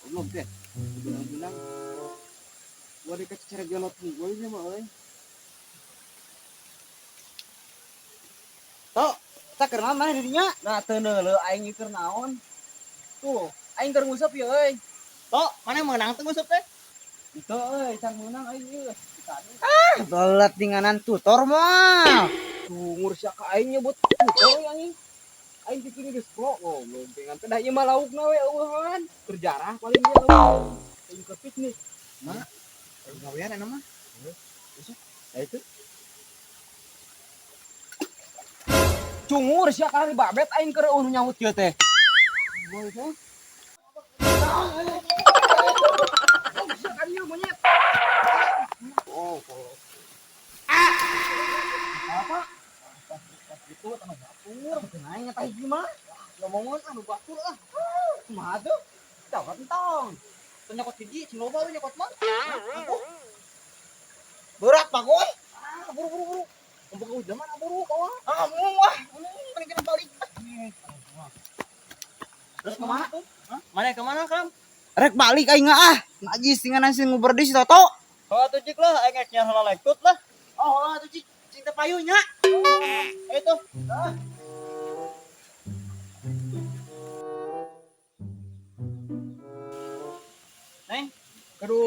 Belum teh. Bilang-bilang. Gua dikasih cara gelot gue ini mah euy. Tok, tak keur naon maneh di dinya? Nah, teu neuleuh aing ieu keur naon. Tuh, aing keur nguseup ieu euy. Tok, maneh meunang teu nguseup teh? Itu euy, can meunang aing ieu. Ah, belet dinganan tutor mah. Cungur sia ka aing nyebut tutor euy anjing. Aing pikir geus pro goblok dengan teh da ieu mah laukna we eueuhan. Keur jarah paling ieu lauk. Aing keur piknik. Mana? Gawean eta mah. Ya itu. Cungur sia kana dibabet aing keur eueuh nu nyaut kieu teh. Boy teh. Sia kan ieu monyet. Oh, kalau Apa? Itu anu batur, kunaon eta hiji mah? Ngomongan anu batur ah. Kumaha tuh? Cokot entong. Teu nyokot hiji, cing loba we nyokot mah. Aku. Berat Pak Goy. Ah, buru buru buru. Mumpung eueuh zaman buru bawa. Ah, mung wah. Mending kena balik. Terus kemana tuh? Mana kemana, Kang? Rek balik aing ah. Najis tinganan sing nguber di si Toto. Oh, atuh cik lah, aing rek nyiar heula lektut lah. Oh, lah atuh cik. Cinta payunya. Ayo tuh. Ah. Neng, kudu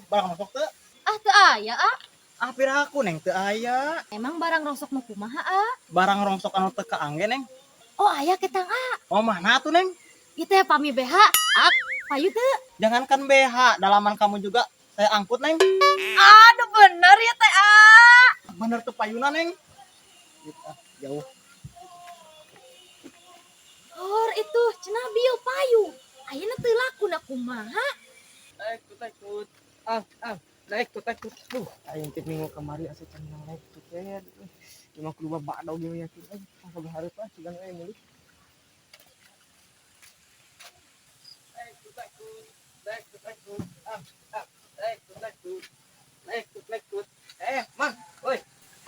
barang masuk teu? Ah, teu aya, ah. Ah, piraku neng teu aya. Emang barang rongsok nu kumaha, ah? Barang rongsok anu teu kaangge, Neng. Oh, aya ketang, ah. Oh, mana tuh, Neng? Ieu teh pami BH. Ah, payu teu? Jangankan BH, dalaman kamu juga saya angkut, Neng. Aduh, bener ya teh, ah. Bener tuh payuna, Neng. Ah, jauh. Hor itu cenah bio payu. Ayeuna teu laku na kumaha? Naik tut, naik tut. Ah, ah, naik tut, naik tut. Duh, aing teh minggu kamari asa can naik tut teh. Cuma keluar badau ge yakin euy. Sampai hareup ah sugan euy meuli. Naik tut, naik tut. Naik tut, naik tut. Ah, ah, naik tut, naik tut. Naik tut, naik tut. Eh, Mang, oi.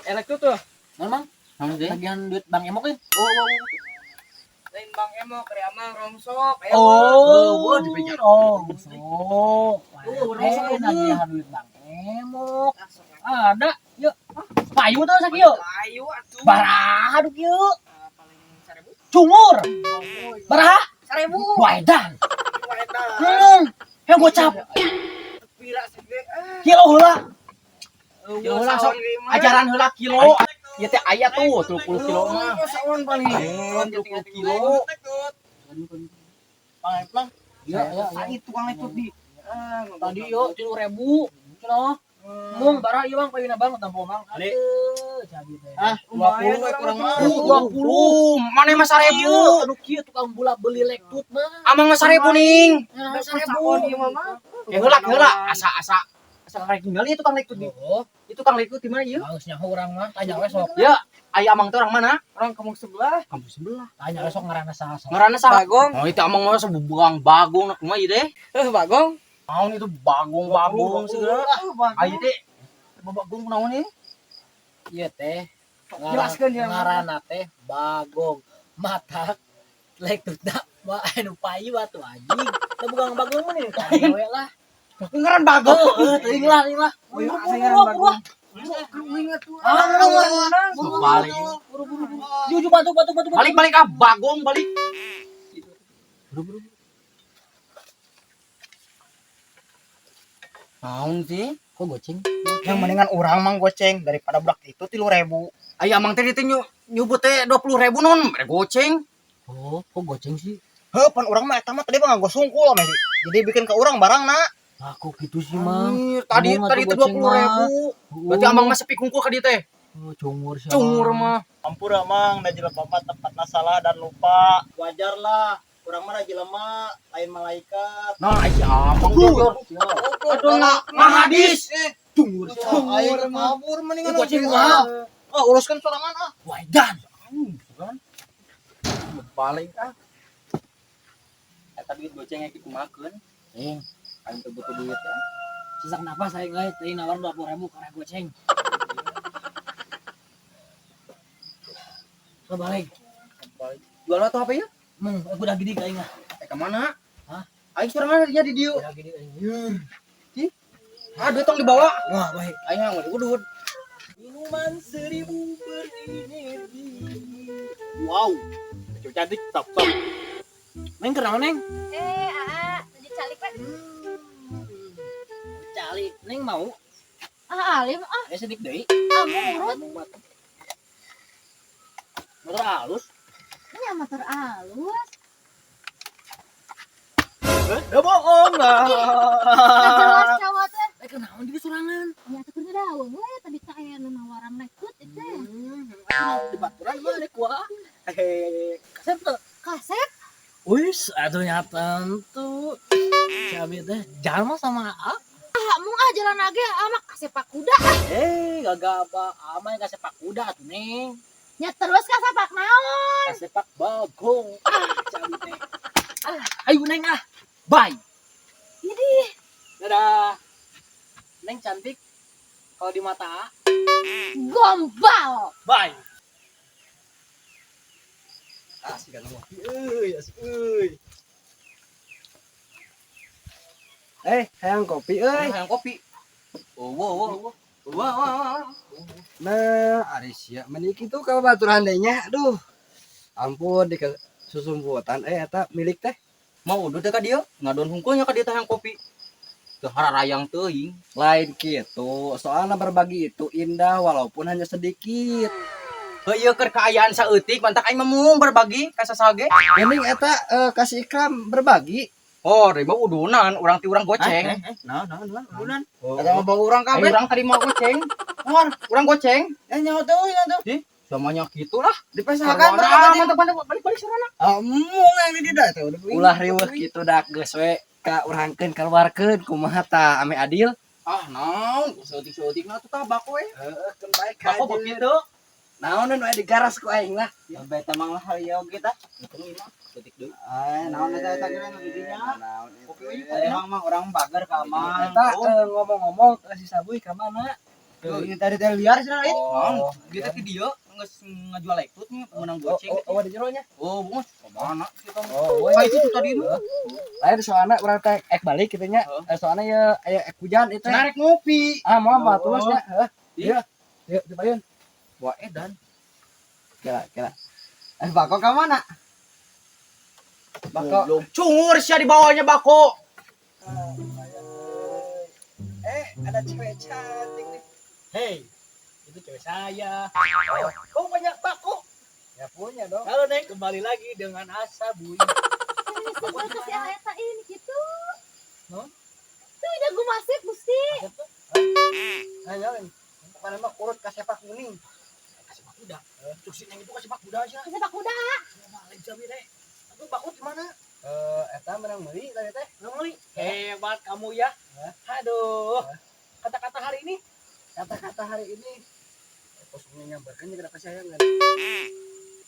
Eh, naik tut tuh. Mang, Mang, Naon sih? tagihan duit Bang Emok ya? Oh, oh, oh. Lain Bang Emok, kari amang rongsok. Ayo, Oh, Oh, rongsok. Oh, rongsok, Eh, tagihan duit Bang Emok. Ada, yuk. Payu tuh sakieu. Payu atuh. Baraha duk yuk. Ah, paling 1000. Cungur. Baraha? 1000. Waidan. Waedan. Yang gocap. Pira segede. Ah. Kilo heula. Kilo heula sok. Ajaran heula kilo. Ieu teh aya tuh 30 kilo mah. Saon paling. 30 kilo. Pang plang. Iya, iya, Ai tukang itu di Tadi yuk 3.000. Cenah. Mung baraha ieu Bang payuna Bang tampo Mang. Ali. Aduh, jadi teh. Ah, 20 we kurang mah. 20. Mana mah 1000? Aduh kieu tukang bola beli lektut mah. Amang mah 1000 ning. Nah, 1000 ieu mah. Ya heula heula asa asa asa karek tinggal ieu tukang lektut di. Oh, Itu tukang lektut di mana ieu? geus nyaho urang mah, tanya we sok. Ya, aya amang teh orang mana? Orang kampung sebelah. Kampung sebelah. Tanya we sok ngaranna saha sok. Ngaranna saha? Bagong. Oh, itu amang mah sebuang bagong nak kumaha ieu teh? Eh, Bagong. Naon itu bagong-bagong segala. Ayo teh bagong naon ieu? Ieu teh Jelaskeun ya, ngaranna teh Bagong. Matak lektutna mah anu payu atuh anjing. Teu bukan Bagong mah nih, tanya we lah. Ngaran bagong. Heeh, teuing lah, teuing lah. Oh, iya, Buru, asa buru, ngaran buru, Bagong. Ah, Balik. Juju batu batu batu. Balik balik ah bagong balik. Naon sih? Kok goceng? Yang mendingan orang mang goceng daripada budak itu 3.000. Aya amang teh teh nyubut teh 20.000 non, mere goceng. Oh, kok goceng sih? Heuh, pan urang mah eta mah tadi mah nganggo sungkul mah. Jadi bikin ke urang barang na. Nah, kok gitu sih, Mang? Anjir, tadi Ngomong tadi atuh itu goceng 20.000. Berarti amang mah sepi kungkul ka dieu teh. Oh, cungur sih. Cungur mah. Ampura mang, da jelema mah tempatna salah dan lupa. Wajar lah. Urang mah da jelema lain malaikat. Nah, ai si amang jujur. Aduh, ngahadis. Cungur sih. Cungur mabur mendingan Goceng mah. Ah, uruskan sorangan ah. Waidan. Balik ah. Eta duit goceng yang dikumakeun. Eh, Aing teu butuh duit ya. sesak napas aing euy, teuing nawar 20.000 karena goceng. So balik. Balik. Jual atau apa ya? Mung, aku udah gede aing ah. Eh, ke mana? Hah? Aing sorangan nya di dieu. Ya gini anjir. Ah, duit tong dibawa. Wah, baik. Aing mah udud. Minuman seribu berenergi. Wow. Cewek cantik top top. Neng kenapa, Neng? Eh, aa, lanjut calik we. Calik, Neng mau? Ah, alim ah, Ya sedikit deui. ah murut. Motor halus. Ini motor alus. Udah bohong lah. Nggak jelas cowok teh. Eh, kenaon di sorangan? Ya tuh keur daun we tadi teh aya nu nawaran lekut itu. Di baturan mah rek kuah. Hehehe. Kasep tuh. Kasep. Wis, atuh nya tentu. Si Abi teh jalma sama A. Ah, mung ah jalan age ama kasepak kuda. Eh, gagabah ama yang kasepak kuda atuh, Neng. Nya terus kasepak naon? Kasepak bagong. Ah, si Abi teh. Ah, ayo Neng ah. Bye. Ini Dadah. Neng cantik. Kalau di mata A. Gombal. Bye. Asik kan ngopi euy, asik euy. Eh, hayang kopi euy. Hayang kopi. Oh, wow, wow, wow. Wow, wow, wow. Nah, ari sia meni kitu ka babaturan deui nya. Aduh. Ampun di susumputan eta milik teh. Mau udud teh ka dieu, ngadon hungkulnya ka dieu teh hayang kopi. Teu hararayang teuing. Lain gitu, soalnya berbagi itu indah walaupun hanya sedikit. Heuh ieu keur kaayaan saeutik mantak aing mah mung berbagi ka sasage. Mending eta kasih ikram berbagi. Oh, dari mah udunan, urang ti urang goceng. Nah, nah, nah. Udunan. Oh, Eta mah bau urang kabeh. Urang tadi mau goceng. Mor, urang goceng. Eh, nyaho tuh, nyaho tuh. Ih, samanya gitulah. Dipesakan Sarwana, mantap mantap balik balik sarana. Ah, mung yang di dieu teh udah. Ulah riweuh kitu dak geus we ka urangkeun keluarkeun kumaha ta ame adil. Ah, naon, saeutik-saeutikna tuh tabak we. Heeh, keun bae Bako ka begitu. Naon nu aya digaras ku aing lah. Beta mah hayo kita. Hitung ieu mah saeutik deui. Ah, naon eta eta kira nu di dinya. Naon itu. Kopi we emang mah urang bager ka mang. Eta ngomong-ngomong si Sabuy ka mana? Ini tadi teh liar cenah lain. Oh, Naon, kita ti dieu geus ngajual lektut nya menang goceng. Oh, oh, di jero nya. Oh, bungkus. Ka mana kita? Oh, Ka itu tuh tadi nu. Lain soalnya urang teh ek balik kitu nya. Heeh. Soalnya ya aya ek hujan itu. Cenah rek ngopi. Ah, moal mah Oh. tulus nya. Heuh. Iya. Yuk, dibayun. Wah, edan. Kira, kira. Eh, bako ka mana? Bako. Goblok. Cungur sia di bawahnya bako. Eh, ada cewek cantik nih. Hei, itu cewek saya. Oh, kau banyak bako. Ya punya dong. Halo Neng, kembali lagi dengan Asa Bui. Ini sebel ke si eta ini gitu. Naon? Tuh jago masuk Gusti. Nah, nyalin. Pokoknya mah kurut ka sepak kuning. Kasih pak kuda. Cuk si Neng itu kasih pak kuda aja. Kasepak kuda. Balik jami deh. Aku bako di mana? Eh, eta menang meuli tadi teh. Nggak beli. Hebat kamu ya. Aduh. Kata-kata hari ini. Kata-kata hari ini kosongnya nyambarkan juga kesayangan.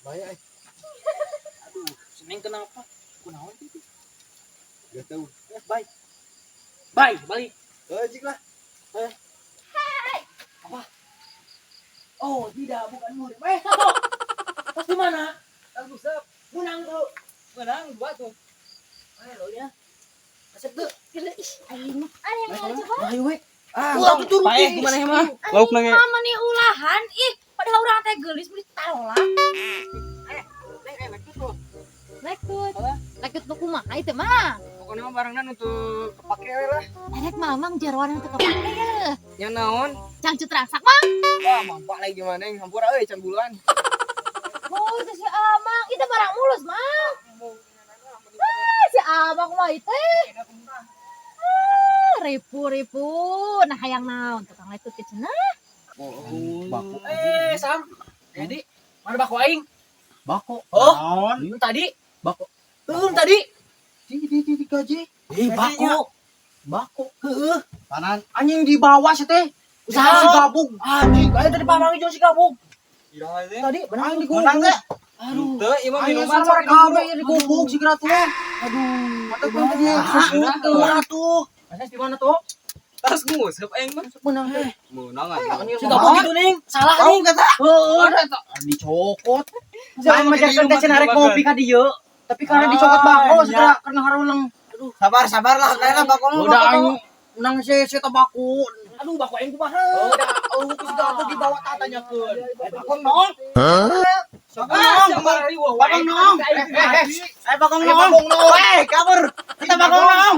Bahaya eh. Aduh, si Neng kenapa? Kunaon itu? Gak tahu. Eh, bye. Bye, balik. Eh, jik lah. Apa? Oh, tidak, bukan murid. Eh, satu. Tas di mana? Aku sep. Menang tuh. Menang dua tuh. Ayo lo ya. Asep tuh. Ih, aing mah. Ada yang mau coba? Ayo we. Ah, Ulah tuh turun. Paeh gimana ya mah? Lauk Aing nage. mah meni ulahan ih, padahal urang teh geulis meuni tolak. Neng, enak tuh. Lekut. Lekut nu kumaha itu mah? Pokoknya mah barangnya untuk kepake we lah. Erek mamang jeroan teu kepake ya. Ya naon? Cangcut rangsak mang. Wah, mampak lagi gimana yang hampura euy can bulan. Oh, itu si Amang, itu barang mulus, Mang. Ah, si Amang mah itu. Ah, ripu ripu. Nah, hayang naon tukang lekut ke cenah. Oh, Bako. Eh, Sam. Jadi, mana bako aing? Bako. Oh. Naon? Tadi. Bako. Tadi. Di gaji. Eh, bako. Bako. Heeh. Kanan anjing di bawah sih teh. Usaha. Si gabung. Anjing, kayak tadi pamangi jeung si gabung. Tadi Tadi Anjing menang menang teh. Aduh. Teu, ieu mah Aing minuman sama sok kabeh digubuk si kira tuh. Aduh. Mata pun tadi Susu tuh. Masih di mana tuh? Tas nguseup aing mah. Menang teh. Menang aja. Si gabung gitu, Neng. Salah Tahu nih. kata. Heeh. Dicokot. Aing mah jajan teh cenah rek ngopi ka dieu. Tapi karena dicokot bako segera karena harulang. Aduh. Sabar, sabar lah. Lain bagong. Udah aing menang si si tabaku. Aduh, bako aing kumaha? Oh, oh, ku sudah aku dibawa tatanyakeun. Bagong nong. Bagong nong. Bagong nong. Eh, bagong nong. Bagong nong. Eh, kabur. Kita bagong nong.